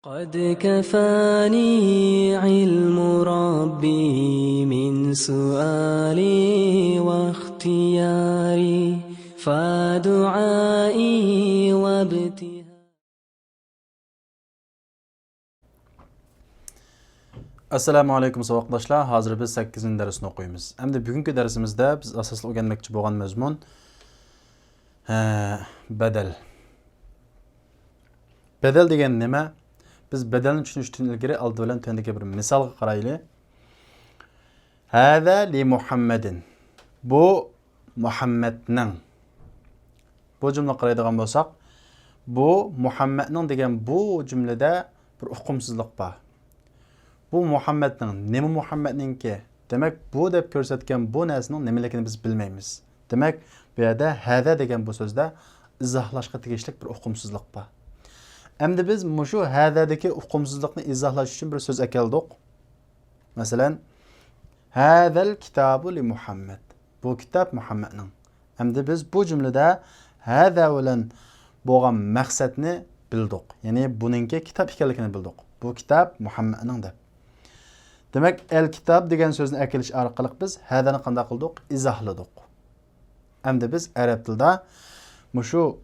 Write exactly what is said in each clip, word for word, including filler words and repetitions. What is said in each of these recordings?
قد كفاني علم ربي من سؤالي واختياري، فدعائي وابتهالي. ئەسسالامۇ ئەلەيكۇم ساۋاقداشلار، ھازىر بىز سەككىزىنچى دەرسنى ئوقۇيمىز. ئەمدى بۈگۈنكى دەرسىمىزدە بىز ئاساسلىق ئۆگەنمەكچى بولغان مەزمۇن، ھە، بەدەل. بەدەل دېگەن نېمە؟ بىز بەدەلنى چۈشىنىشتىن ئىلگىرى ئالدى بىلەن تۆۋەندىكى بىر مىسالغا قارايلى. ھازا لى مۇھەممەدىن. بۇ مۇھەممەدنىڭ. بۇ جۈملىگە قارايدىغان بولساق، بۇ مۇھەممەدنىڭ دېگەن بۇ جۈملىدە بىر ئۇقۇمسىزلىق بار. بۇ مۇھەممەدنىڭ، نېمە مۇھەممەدنىڭكى؟ دېمەك، بۇ دەپ كۆرسەتكەن بۇ نەرسىنىڭ نېمىلىكىنى بىز بىلمەيمىز. دېمەك، بۇ يەردە ھازا دېگەن بۇ سۆزدە ئىزاھلاشقا تېگىشلىك بىر ئۇقۇمسىزلىق بار. ئەمدى بىز مۇشۇ ھازادىكى ئۇقۇمسىزلىقنى ئىزاھلاش ئۈچۈن بىر سۆز ئەكەلدۇق. مەسىلەن، ھازال كىتابۇ لى مۇھەممەد. بۇ كىتاب مۇھەممەدنىڭ. ئەمدى بىز بۇ جۈملىدە ھازا بىلەن بولغان مەقسەتنى بىلدۇق. يەنى بۇنىڭكى كىتاب ئىكەنلىكىنى بىلدۇق. بۇ كىتاب مۇھەممەدنىڭ دەپ. دېمەك، ئەل كىتاب دېگەن سۆزنى ئەكېلىش ئارقىلىق بىز ھازانى قانداق قىلدۇق؟ ئىزاھلىدۇق. ئەمدى بىز ئەرەب تىلىدا مۇشۇ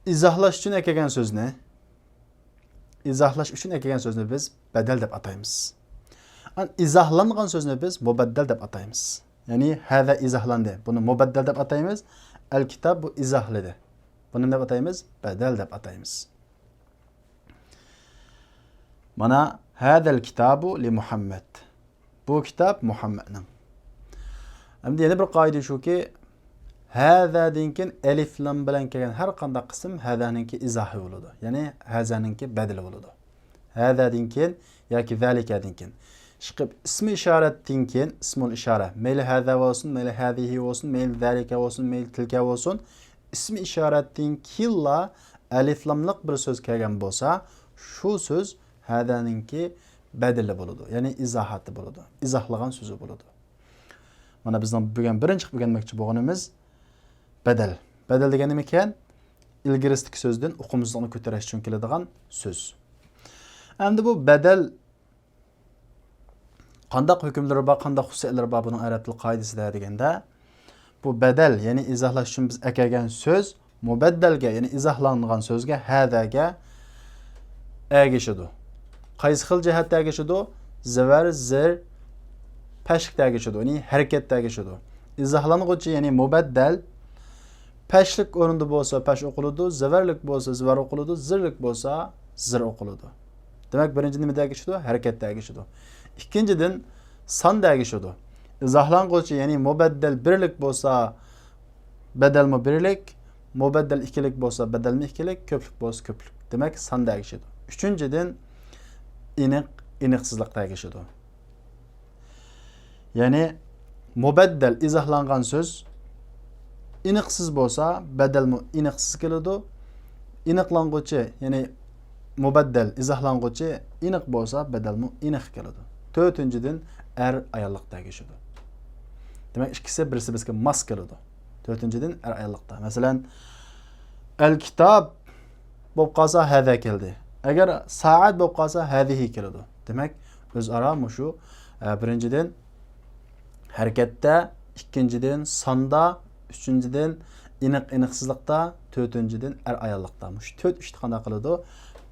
ئىزاھلاش ئۈچۈن ئەكەلگەن سۆزنى، ئىزاھلاش ئۈچۈن ئەكەلگەن سۆزنى بىز بەدەل دەپ ئاتايمىز. ئان-، ئىزاھلانغان سۆزنى بىز مۇبەددەل دەپ ئاتايمىز. يەنى ھازا ئىزاھلاندى. بۇنى مۇبەددەل دەپ ئاتايمىز. ئەل كىتاب بۇ ئىزاھلىدى. بۇنى نېمە دەپ ئاتايمىز؟ بەدەل دەپ ئاتايمىز. مانا، ھازال كىتابۇ لى مۇھەممەد. بۇ كىتاب مۇھەممەدنىڭ. ئەمدى يەنە بىر قائىدە شۇكى، ھازادىن كېيىن ئەلىف لام بىلەن كەلگەن ھەر قانداق ئىسىم ھازانىڭكى ئىزاھى بولىدۇ. يەنى ھازانىڭكى بەدىلى بولىدۇ. ھازادىن كېيىن ياكى زالىكەدىن كېيىن. ئىشقىلىپ، ئىسمى ئىشارەتتىن كېيىن ئىسمۇل ئىشارە. مەيلى ھازا بولسۇن، مەيلى ھازىھى بولسۇن، مەيلى زالىكە بولسۇن، مەيلى تىلكە بولسۇن. ئىسمى ئىشارەتتىن كېيىنلا ئەلىف لاملىق بىر سۆز كەلگەن بولسا، شۇ سۆز ھازانىڭكى بەدىلى بولىدۇ، يەنى ئىزاھاتى بولىدۇ، ئىزاھلىغان سۆزى بولىدۇ. مانا بىزنىڭ بۈگۈن بىرىنچى قىلىپ ئۆگەنمەكچى بولغىنىمىز بەدەل. بەدەل دېگەن نېمىكەن؟ ئىلگىرىسىدىكى سۆزدىن ئۇقۇمسىزلىقنى كۆتۈرۈش ئۈچۈن كېلىدىغان سۆز. ئەمدى بۇ بەدەل قانداق ھۆكۈملىرى بار، قانداق خۇسۇسىيەتلىرى بار بۇنىڭ ئەرەب تىل قائىدىسىدە دېگەندە، بۇ بەدەل، يەنى ئىزاھلاش ئۈچۈن بىز ئەكەلگەن سۆز مۇبەددەلگە، يەنى ئىزاھلانغان سۆزگە، ھازاگە ئەگىشىدۇ. قايسى خىل جەھەتتە ئەگىشىدۇ؟ زەۋەر، زېر، پەشلىكتە ئەگىشىدۇ، يەنى ھەرىكەتتە ئەگىشىدۇ. ئىزاھلانغۇچى، يەنى مۇبەددەل، پەشلىك ئورنىدا بولسا پەش ئوقۇلىدۇ، زەۋەرلىك بولسا زىۋەر ئوقۇلىدۇ، زېرلىك بولسا زىر ئوقۇلىدۇ. دېمەك، بىرىنچى نېمىدە ئەگىشىدۇ؟ ھەرىكەتتە ئەگىشىدۇ. ئىككىنچىدىن، ساندا ئەگىشىدۇ. ئىزاھلانغۇچى، يەنى مۇبەددەل بىرلىك بولسا، بەدەلمۇ بىرلىك، مۇبەددەل ئىككىلىك بولسا، بەدەلمۇ ئىككىلىك، كۆپلۈك بولسا، كۆپلۈك. دېمەك، ساندا ئەگىشىدۇ. ئۈچىنچىدىن، ئېنىق، ئېنىقسىزلىقتا ئەگىشىدۇ. يەنى مۇبەددەل ئىزاھلانغان سۆز ئېنىقسىز بولسا، بەدەلمۇ ئېنىقسىز كېلىدۇ. ئېنىقلانغۇچى، يەنى مۇبەددەل ئىزاھلانغۇچى ئېنىق بولسا، بەدەلمۇ ئېنىق كېلىدۇ. تۆتىنچىدىن، ئەر ئاياللىقتا ئەگىشىدۇ. دېمەك، ئىككىسى بىرسى بىرسىگە ماس كېلىدۇ. تۆتىنچىدىن، ئەر ئاياللىقتا. مەسىلەن، ئەل كىتاب بولۇپ قالسا، ھازا كەلدى. ئەگەر سائەت بولۇپ قالسا، ھازىھى كېلىدۇ. دېمەك، ئۆزئارا مۇشۇ، ئە، بىرىنچىدىن، ھەرىكەتتە، ئىككىنچىدىن، ساندا، ئۈچىنچىدىن، ئېنىق-ئېنىقسىزلىقتا، تۆتىنچىدىن، ئەر-ئاياللىقتا. مۇشۇ تۆت ئىشتا قانداق قىلىدۇ؟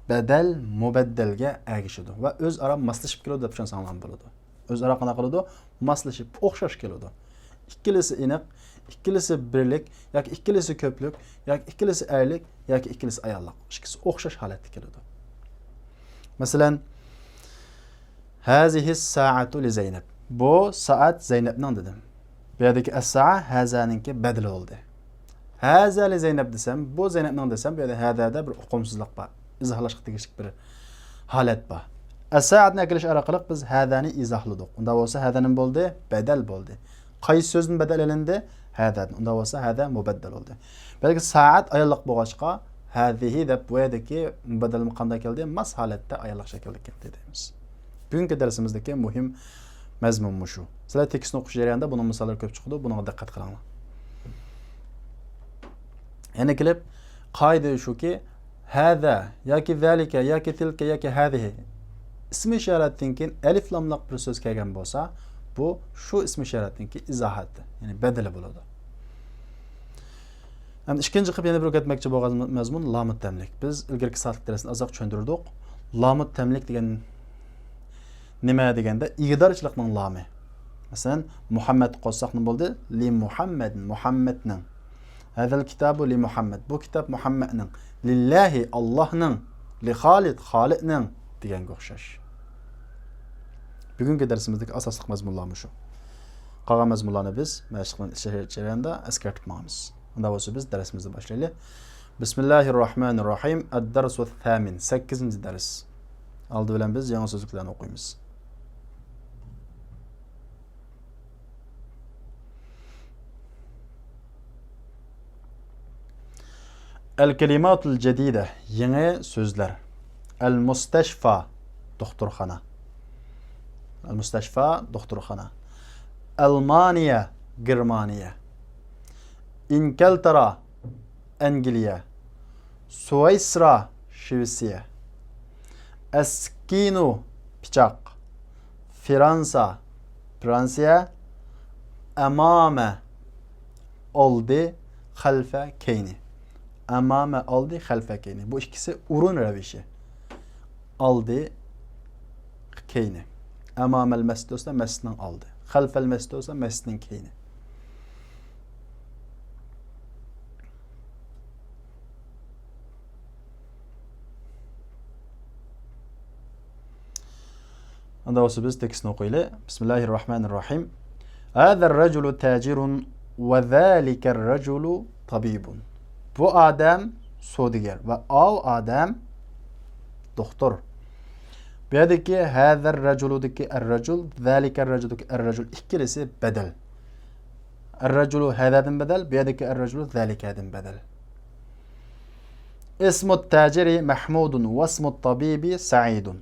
بەدەل مۇبەددەلگە ئەگىشىدۇ ۋە ئۆزئارا ماسلىشىپ كېلىدۇ دەپ چۈشەنسەڭلارمۇ بولىدۇ. ئۆزئارا قانداق قىلىدۇ؟ ماسلىشىپ، ئوخشاش كېلىدۇ. ئىككىلىسى ئېنىق، ئىككىلىسى بىرلىك ياكى ئىككىلىسى كۆپلۈك ياكى ئىككىلىسى ئەرلىك ياكى ئىككىلىسى ئاياللىق. ئىككىسى ئوخشاش ھالەتتە كېلىدۇ. مەسىلەن، ھازىھىس سائەتۇ لىزەينەپ. بۇ سائەت زەينەپنىڭ دېدىم. بۇ يەردىكى ئەسسائە ھازانىڭكى بەدىلى بولدى. ھازا لىزەينەپ دېسەم، بۇ زەينەپنىڭ دېسەم، بۇ يەردە ھازادا بىر ئۇقۇمسىزلىق بار. ئىزاھلاشقا تېگىشلىك بىر ھالەت بار. ئەسسائەتنى ئەكېلىش ئارقىلىق بىز ھازانى ئىزاھلىدۇق. ئۇنداق بولسا ھازا نېمە بولدى؟ بەدەل بولدى. قايسى سۆزدىن بەدەل ئېلىندى؟ ھازادىن. ئۇنداق بولسا ھازا مۇبەددەل بولدى. بەلكى سائەت ئاياللىق بولغاچقا، ھازىھى دەپ بۇ يەردىكى مۇبەددەلمۇ قانداق كەلدى؟ ماس ھالەتتە ئاياللىق شەكىلدە كەلدى دەيمىز. بۈگۈنكى دەرسىمىزدىكى مۇھىم مەزمۇن مۇشۇ. سىلەر تېكىستنى ئوقۇش جەريانىدا بۇنىڭ مىساللىرى كۆپ چىقىدۇ، بۇنىڭغا دىققەت قىلىڭلار. يەنە كېلىپ، قائىدە شۇكى، ھەزە ياكى زەلىكە ياكى تىلكە ياكى ھەزىھى ئىسمى ئىشارەتتىن كېيىن ئەلىف لاملىق بىر سۆز كەلگەن بولسا، بۇ شۇ ئىسمى ئىشارەتتىنكى ئىزاھاتى، يەنى بەدىلى بولىدۇ. ئەمدى ئىككىنچى قىلىپ يەنە بىر ئۆگەتمەكچى بولغان مەزمۇن لامۇ تەملىك. بىز ئىلگىرىكى سائەتلىك دەرسنى ئازراق چۈشەندۈردۇق. لامۇ تەملىك دېگەن نېمە دېگەندە، ئىگىدارچىلىقنىڭ لامى. مەسىلەن، مۇھەممەد قوشساق نېمە بولدى؟ لى مۇھەممەد، مۇھەممەدنىڭ. ھەزەل كىتابۇ لى مۇھەممەد. بۇ كىتاب مۇھەممەدنىڭ. لىللاھى، ئاللاھنىڭ. لى خالىد، خالىدنىڭ دېگەنگە ئوخشاش. بۈگۈنكى دەرسىمىزدىكى ئاساسلىق مەزمۇنلار مۇشۇ. قالغان مەزمۇنلارنى بىز مەشىق بىلەن ئىشلەش جەريانىدا ئەسكەرتىپ ماڭىمىز. ئۇنداق بولسا بىز دەرسىمىزنى باشلايلى. بىسمىللاھىررەھمانىررەھىم. ئەددەرسۇ سەمىن. سەككىزىنچى دەرس. ئالدى بىلەن بىز يېڭى سۆزلۈكلەرنى ئوقۇيمىز. ئەل كەلىماتۇل جەدىدە، يېڭى سۆزلەر. ئەل مۇستەشفا، دوختۇرخانا. ئەل مۇستەشفا، دوختۇرخانا. ئەلمانىيە، گېرمانىيە. ئىنكەلتارا، ئەنگلىيە. سۇۋەيسرا، شىۋېتسىيە. ئەسكىنۇ، پىچاق. فىرانسا، فرانسىيە. ئەمامە، ئالدى، خەلفە، كەينى. ئەمامە، ئالدى، خەلفە، كەينى. بۇ ئىككىسى ئورۇن رەۋىشى. ئالدى، كەينى. ئەمامەل مەسجىد بولسا مەسچىتنىڭ ئالدى. خەلفەل مەسجىد بولسا مەسچىتنىڭ كەينى. ئاندا بولسا بىز تېكىستنى ئوقۇيلى. بىسمىللاھىررەھمانىررەھىم. ھازا رەجۇلۇ تاجىرۇن ۋە زالىكە رەجۇلۇ تابىبۇن. بۇ ئادەم سودىگەر ۋە ئاۋۇ ئادەم دوختۇر. بۇ يەردىكى ھازا رەجۇلۇدىكى ئەر رەجۇل، زالىكە رەجۇلۇدىكى ئەر رەجۇل ئىككىلىسى بەدەل. ئەر رەجۇلۇ ھازادىن بەدەل، بۇ يەردىكى ئەر رەجۇلۇ زالىكەدىن بەدەل. ئىسمۇت تاجىرى مەھمۇدۇن ۋەسمۇت تابىبى سەئىدۇن.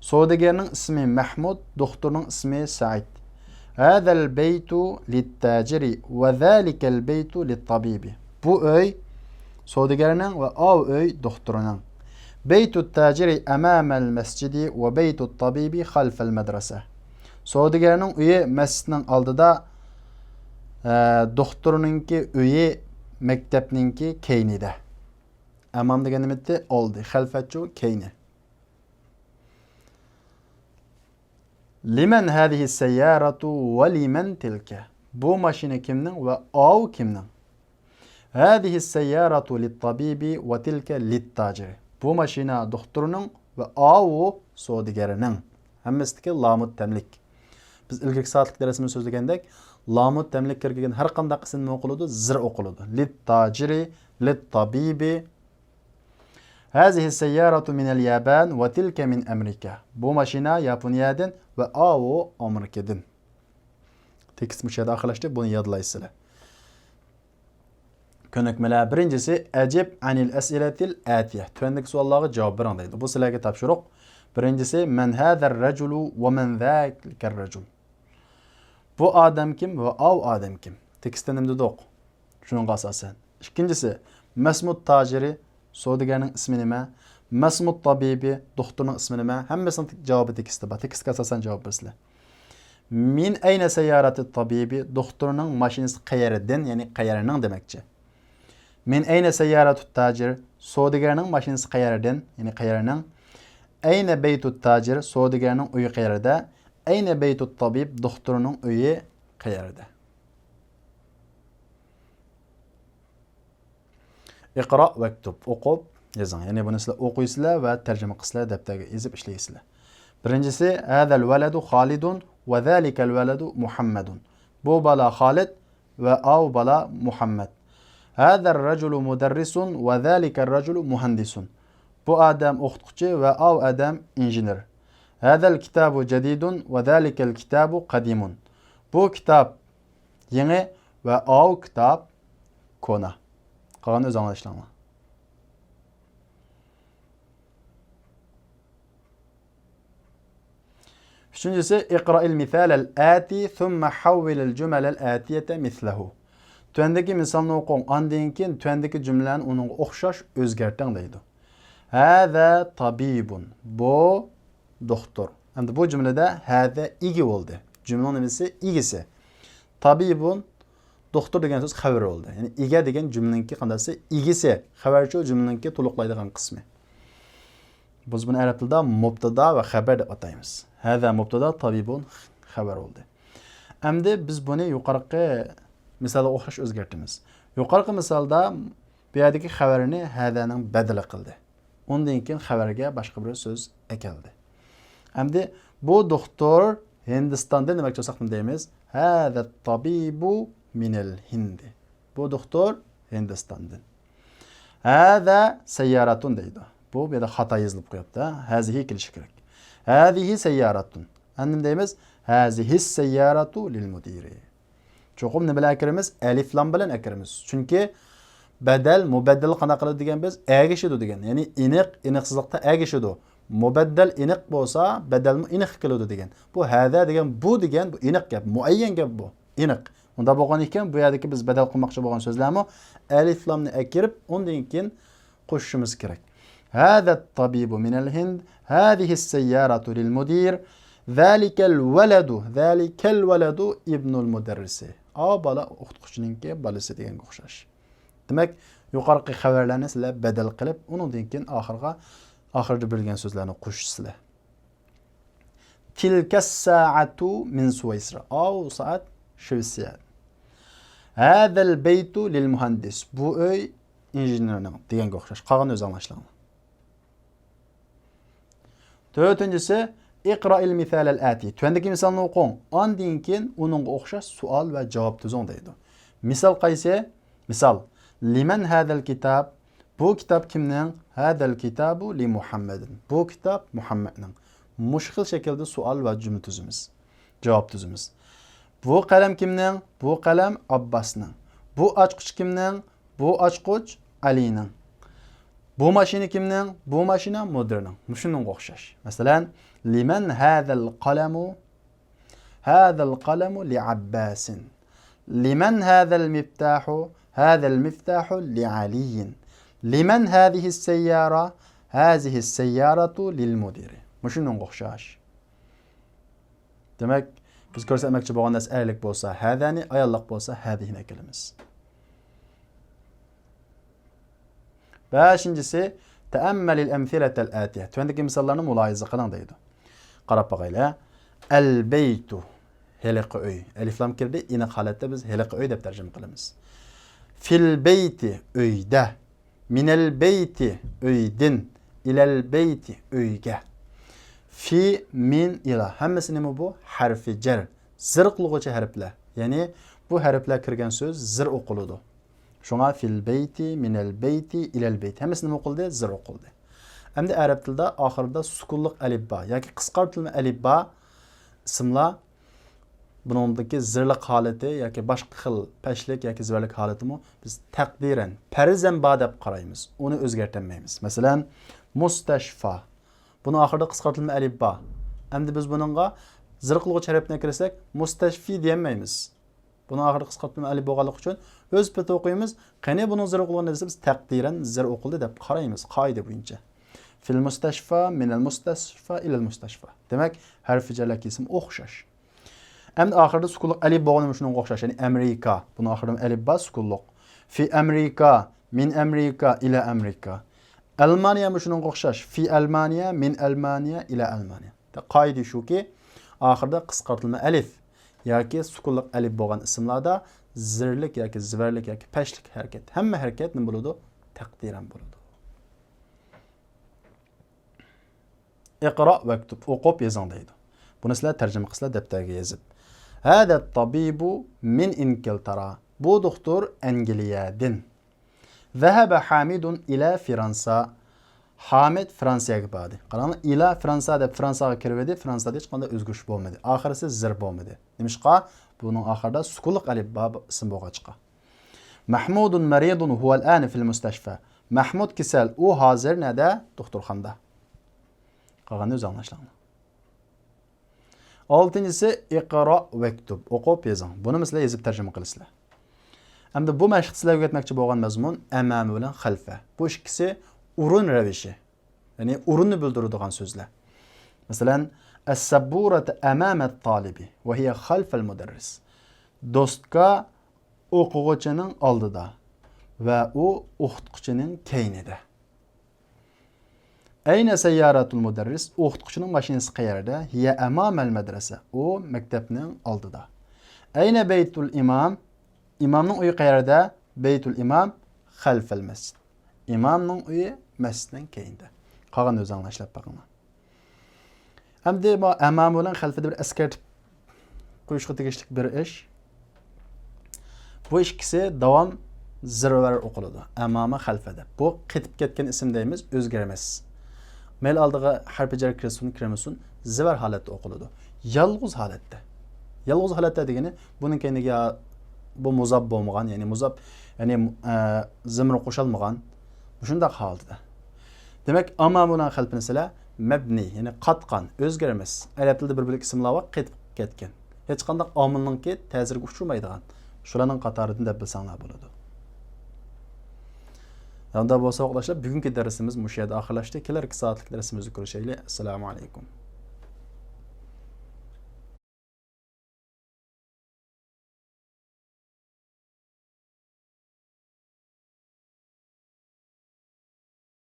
سودىگەرنىڭ ئىسمى مەھمۇد، دوختۇرنىڭ ئىسمى سەئىد. ھازەل بەيتۇ لىتتاجىرى ۋە زالىكەل بەيتۇ لىتتابىبى. بۇ ئۆي سودىگەرنىڭ ۋە ئاۋۇ ئۆي دوختۇرنىڭ. بەيتۇت تاجىرى ئەمامەل مەسجىدى ۋە بەيتۇت تابىبى خەلفەل مەدرەسە. سودىگەرنىڭ ئۆيى مەسچىتنىڭ ئالدىدا، ئە، دوختۇرنىڭكى ئۆيى مەكتەپنىڭكى كەينىدە. ئەمام دېگەن نېمە ئىدى؟ ئالدى. خەلفەتچۇ؟ كەينى. لىمەن ھازىھىس سەييارەتۇ ۋە لىمەن تىلكە. بۇ ماشىنا كىمنىڭ ۋە ئاۋۇ كىمنىڭ؟ ھازىھىس سەييارەتۇ لىتتابىبى ۋە تىلكە لىتتاجىرى. بۇ ماشىنا دوختۇرنىڭ ۋە ئاۋۇ سودىگەرنىڭ. ھەممىسىدىكى لامۇت تەملىك. بىز ئىلگىرىكى سائەتلىك دەرسىمىزدە سۆزلىگەندەك، لامۇت تەملىك كىرگەن ھەر قانداق ئىسىم نېمە ئوقۇلىدۇ؟ زىر ئوقۇلىدۇ. لىتتاجىرى، لىتتابىبى. ھازىھىس سەييارەتۇ مىنەل يابان ۋە تىلكە مىن ئەمرىكا. بۇ ماشىنا ياپونىيەدىن ۋە ئاۋۇ ئامېرىكىدىن. تېكىست مۇشۇ يەردە ئاخىرلاشتى. بۇنى يادلايسىلەر. كۆنۈكمىلەر. بىرىنچىسى، ئەجىب ئەنىل ئەسئىلەتىل ئەتىيە. تۆۋەندىكى سوئاللارغا جاۋاب بېرىڭ دەيدۇ. بۇ سىلەرگە تاپشۇرۇق. بىرىنچىسى، مەن ھازەر رەجۇلۇ ۋە مەن زاكەر رەجۇل. بۇ ئادەم كىم ۋە ئاۋۇ ئادەم كىم؟ تېكىستتە نېمە دېدۇق؟ شۇنىڭغا ئاساسەن. ئىككىنچىسى، مەسمۇت تاجىرى، سودىگەرنىڭ ئىسمى نېمە؟ مەسمۇت تابىبى، دوختۇرنىڭ ئىسمى نېمە؟ ھەممىسىنىڭ جاۋابى تېكىستتە بار. تېكىستكە ئاساسەن جاۋاب بېرىسىلەر. مىن ئەينە سەييارەتۇت تابىبى، دوختۇرنىڭ ماشىنىسى قەيەردىن، يەنى قەيەرنىڭ دېمەكچى. مىن ئەينە سەييارەتۇت تاجىر، سودىگەرنىڭ ماشىنىسى قەيەردىن، يەنى قەيەرنىڭ. ئەينە بەيتۇت تاجىر، سودىگەرنىڭ ئۆيى قەيەردە؟ ئەينە بەيتۇت تابىب، دوختۇرنىڭ ئۆيى قەيەردە؟ ئىقرا ۋەكتۇب، ئوقۇپ يېزىڭ. يەنى بۇنى سىلەر ئوقۇيسىلەر ۋە تەرجىمە قىلىسىلەر، دەپتەرگە يېزىپ ئىشلەيسىلەر. بىرىنچىسى، ھازەل ۋەلەدۇ خالىدۇن ۋە زالىكەل ۋەلەدۇ مۇھەممەدۇن. بۇ بالا خالىد ۋە ئاۋۇ بالا مۇھەممەد. ھازەر رەجۇلۇ مۇدەررىسۇن ۋە زالىكەر رەجۇلۇ مۇھەندىسۇن. بۇ ئادەم ئوقۇتقۇچى ۋە ئاۋۇ ئادەم ئىنژېنېر. ھازەل كىتابۇ جەدىدۇن ۋە زالىكەل كىتابۇ قەدىمۇن. بۇ كىتاب يېڭى ۋە ئاۋۇ كىتاب كونا. قالغاننى ئۆزۈڭلار ئىشلەڭلار. ئۈچىنچىسى، ئىقرائىل مىسالەل ئەتى سۇممە ھەۋۋىلىل جۇمەلەل ئەتىيەتە مىسلەھۇ. تۆۋەندىكى مىسالنى ئوقۇڭ، ئاندىن كېيىن تۆۋەندىكى جۈملىلەرنى ئۇنىڭغا ئوخشاش ئۆزگەرتىڭ دەيدۇ. هذا طبيب. بۇ دوختۇر. ئەمدى بۇ جۈملىدە هذا ئىگە بولدى. جۈملىنىڭ نېمىسى؟ ئىگىسى. طبيب، دوختۇر دېگەن سۆز خەۋەر بولدى. يەنى ئىگە دېگەن جۈملىنىڭكى قانداقسى؟ ئىگىسى. خەۋەرچۇ جۈملىنىڭكى تولۇقلايدىغان قىسمى. بىز بۇنى ئەرەب تىلىدا مۇبتادا ۋە خەبەر دەپ ئاتايمىز. هذا مۇبتادا، طبيب خەۋەر بولدى. ئەمدى بىز بۇنى يۇقىرىقى مىسالغا ئوخشاش ئۆزگەرتىمىز. يۇقىرىقى مىسالدا بۇ يەردىكى خەۋەرنى هذانىڭ بەدىلى قىلدى. ئۇندىن كېيىن خەۋەرگە باشقا بىر سۆز ئەكەلدى. ئەمدى بۇ دوختۇر ھىندىستاندىن دېمەكچى بولساق نېمە دەيمىز؟ هذا الطبيب من الهند. بۇ دوختۇر ھىندىستاندىن. هذا سيارة دەيدۇ. بۇ، بۇ يەردە خاتا يېزىلىپ قويۇپتۇ. هذه كېلىشى كېرەك. هذه سيارة. ئەمدى نېمە دەيمىز؟ هذه السيارة للمدير. چوقۇم نېمە بىلەن ئەكىرىمىز؟ ئەلىفلام بىلەن ئەكىرىمىز. چۈنكى بەدەل، مۇبەددەل قانداق قىلىدۇ دېگەن بىز؟ ئەگىشىدۇ دېگەن. يەنى ئېنىق، ئېنىقسىزلىقتا ئەگىشىدۇ. مۇبەددەل ئېنىق بولسا، بەدەلمۇ ئېنىق كېلىدۇ دېگەن. بۇ ھەدە دېگەن بۇ دېگەن، بۇ ئېنىق گەپ، مۇئەييەن گەپ بۇ. ئېنىق. ئۇنداق بولغان ئىكەن، بۇ يەردىكى بىز بەدەل قىلماقچى بولغان سۆزلەرمۇ ئەلىفلامنى ئەكىرىپ، ئۇندىن كېيىن قوشۇشىمىز كېرەك. هذا الطبيب من الهند، هذه السيارة للمدير، ذلك الولد، ذلك الولد ابن المدرس. ئا بالا ئوقۇتقۇچىنىڭكى بالىسى دېگەنگە ئوخشاش. دېمەك، يۇقىرىقى خەۋەرلەرنى سىلەر بەدەل قىلىپ، ئۇنىڭدىن كېيىن ئاخىرغا، ئاخىرىدا بىلگەن سۆزلەرنى قوشىسىلەر. تلك الساعة من سويسرا. ئاۋۇ سائەت شىۋېتسىيە. هذا البيت للمهندس. بۇ ئۆي ئىنژېنېرنىڭ دېگەنگە ئوخشاش. قالغىنى ئۆزى ئاڭلاشلاڭلار. تۆتىنچىسى، اقرأ المثال الآتي. تۆۋەندىكى مىسالنى ئوقۇڭ. ئاندىن كېيىن ئۇنىڭغا ئوخشاش سوئال ۋە جاۋاب تۈزۈڭ دەيدۇ. مىسال قايسى؟ مىسال، لمن هذا الكتاب؟ بۇ كىتاب كىمنىڭ؟ هذا الكتاب لمحمد. بۇ كىتاب مۇھەممەدنىڭ. مۇشۇ خىل شەكىلدە سوئال ۋە جۈملە تۈزىمىز. جاۋاب تۈزىمىز. بۇ قەلەم كىمنىڭ؟ بۇ قەلەم ئابباسنىڭ. بۇ ئاچقۇچ كىمنىڭ؟ بۇ ئاچقۇچ ئەلىنىڭ. بۇ ماشىنا كىمنىڭ؟ بۇ ماشىنا مۇدىرنىڭ. مۇشۇنىڭغا ئوخشاش. مەسىلەن، لمن هذا القلم؟ هذا القلم لعباس. لمن هذا المفتاح؟ هذا المفتاح لعلي. لمن هذه السيارة؟ هذه السيارة للمدير. مۇشۇنىڭغا ئوخشاش. دېمەك، بىز كۆرسەتمەكچى بولغان نەرسە ئەرلىك بولسا ھەدەنى، ئاياللىق بولسا ھەدىھىنى ئەكېلىمىز. بەشىنچىسى، تەئەممەلىل ئەمسىلەتەل ئەتىيە. تۆۋەندىكى مىساللارنى مۇلاھىزە قىلىڭ دەيدۇ. قاراپ باقايلى. ئەلبەيتۇ، ھېلىقى ئۆي. ئەلىفلام كىردى، ئېنىق ھالەتتە بىز ھېلىقى ئۆي دەپ تەرجىمە قىلىمىز. فىلبەيتى، ئۆيدە. مىنەلبەيتى، ئۆيدىن. ئىلەلبەيتى، ئۆيگە. فى، مىن، ئىلا. ھەممىسى نېمە بۇ؟ ھەرفى جەر. زىر قىلغۇچى ھەرپلەر. يەنى بۇ ھەرپلەر كىرگەن سۆز زىر ئوقۇلىدۇ. شۇڭا فىلبەيتى، مىنەلبەيتى، ئىلەلبەيتى. ھەممىسى نېمە ئوقۇلدى؟ زىر ئوقۇلدى. ئەمدى ئەرەب تىلىدا ئاخىرىدا سۈكۈنلۈق ئەلىپبا ياكى قىسقارتىلما ئەلىپبا ئىسىملار، بۇنىڭدىكى زىرلىق ھالىتى ياكى باشقا خىل پەشلىك ياكى زىۋەرلىك ھالىتىمۇ بىز تەقدىرەن، پەرزەن بار دەپ قارايمىز. ئۇنى ئۆزگەرتەلمەيمىز. مەسىلەن، مۇستەشفا. بۇنىڭ ئاخىرىدا قىسقارتىلما ئەلىپ بار. ئەمدى بىز بۇنىڭغا زىر قىلغۇچ ھەرپنى كىرسەك، مۇستەشفى دېيەلمەيمىز. بۇنىڭ ئاخىرىدا قىسقارتىلما ئەلىپ بولغانلىقى ئۈچۈن، ئۆز پېتى ئوقۇيمىز. قېنى بۇنىڭ زىر ئوقۇلغىنى دېسە، بىز تەقدىرەن زىر ئوقۇلدى دەپ قارايمىز، قائىدە بويىچە. فىل مۇستەشفا، مىنەل مۇستەشفا، ئىلەل مۇستەشفا. دېمەك، ھەرپى جەرلەر كېسىمى ئوخشاش. ئەمدى ئاخىرىدا سۈكۈنلۈق ئەلىپ بولغىنىمۇ شۇنىڭغا ئوخشاش، يەنى ئەمرىكا. بۇنىڭ ئاخىرىدا ئەلىپ بار، سۈكۈنلۈق. فى ئەمرىكا، مىن ئەمرىكا، ئىلە ئەمرىكا. ئەلمانىيەمۇ شۇنىڭغا ئوخشاش، فى ئەلمانىيە، مىن ئەلمانىيە، ئىلە ئەلمانىيە. قائىدە شۇكى، ئاخىرىدا قىسقارتىلما ئەلىپ ياكى سۈكۈنلۈق ئەلىپ بولغان ئىسىملاردا زىرلىك ياكى زىۋەرلىك ياكى پەشلىك ھەرىكەت، ھەممە ھەرىكەت نېمە بولىدۇ؟ تەقدىرەن بولىدۇ. ئىقرا ۋەكتۇب، ئوقۇپ يېزىڭ دەيدۇ. بۇنى سىلەر تەرجىمە قىلىسىلەر دەپتەرگە يېزىپ. ھەدە تابىبۇ مىن ئىنكىلتارا. بۇ دوختۇر ئەنگلىيەدىن. ذەھەبە ھامىدۇن ئىلە فىرانسا. ھامىد فرانسىيەگە باردى. قاراڭلار، ئىلە فىرانسا دەپ فىرانساغا كىرىۋىدى. فىرانسادا ھېچقانداق ئۆزگىرىش بولمىدى. ئاخىرىسى زىر بولمىدى. نېمىشقا؟ بۇنىڭ ئاخىرىدا سۈكۈنلۈق ئەلىپ بار ئىسىم بولغاچقا. مەھمۇدۇن مەرىدۇن ھۇۋەل ئانە فىل مۇستەشفا. مەھمۇد كېسەل، ئۇ ھازىر نەدە؟ دوختۇرخانىدا. قالغاننى ئۆزى ئاڭلاشلاڭلار. ئالتىنچىسى، ئىقرا ۋەكتۇب، ئوقۇپ يېزىڭ. بۇنى سىلەر يېزىپ تەرجىمە قىلىسىلەر. ئەمدى بۇ مەشىقتە سىلەرگە ئۆگەتمەكچى بولغان مەزمۇن ئەمامە بىلەن خەلفە. بۇ ئىككىسى ئورۇن رەۋىشى. يەنى ئورۇننى بىلدۈرىدىغان سۆزلەر. مەسىلەن، السبورة أمام الطالب وهي خلف المدرس. دوسكا ئوقۇغۇچىنىڭ ئالدىدا ۋە ئۇ ئوقۇتقۇچىنىڭ كەينىدە. أين سيارة المدرس؟ ئوقۇتقۇچىنىڭ ماشىنىسى قەيەردە؟ هي أمام المدرسة. ئۇ مەكتەپنىڭ ئالدىدا. أين بيت الإمام؟ ئىمامنىڭ ئۆيى قەيەردە؟ بيت الإمام خلف المسجد. ئىمامنىڭ ئۆيى مەسچىتنىڭ كەينىدە. قالغان ئۆزۈڭلار ئىشلەپ بېقىڭلار. ئەمدى بۇ ئەمامە بىلەن خەلفىدە بىر ئەسكەرتىپ قويۇشقا تېگىشلىك بىر ئىش. بۇ ئىككىسى داۋام زىرۋەر ئوقۇلىدۇ. ئەمامە خەلفە دەپ. بۇ قېتىپ كەتكەن ئىسىم دەيمىز، ئۆزگەرمەس. مەيلى ئالدىغا ھەرپى جەر كىرسۇن، كىرمىسۇن، زىرۋەر ھالەتتە ئوقۇلىدۇ. يالغۇز ھالەتتە. يالغۇز ھالەتتە دېگىنى بۇنىڭ كەينىگە بۇ مۇزاپ بولمىغان، يەنى مۇزاپ، يەنى ئە، زىمىر قوشالمىغان مۇشۇنداق ھالىتىدە. دېمەك، ئامامۇنىڭ خەلپىنى سىلەر مەبنىي، يەنى قاتقان، ئۆزگەرمەس. ئەرەب تىلىدا بىر بۆلەك ئىسىملار بار، قېتىپ كەتكەن. ھېچقانداق ئامىلنىڭكى تەسىرىگە ئۇچرىمايدىغان. شۇلارنىڭ قاتارىدىن دەپ بىلسەڭلار بولىدۇ. ئۇنداق بولسا، ساۋاقداشلار، بۈگۈنكى دەرسىمىز مۇشۇ يەردە ئاخىرلاشتى. كېلەركى سائەتلىك دەرسىمىزدە كۆرۈشەيلى. ئەسسالامۇ ئەلەيكۇم.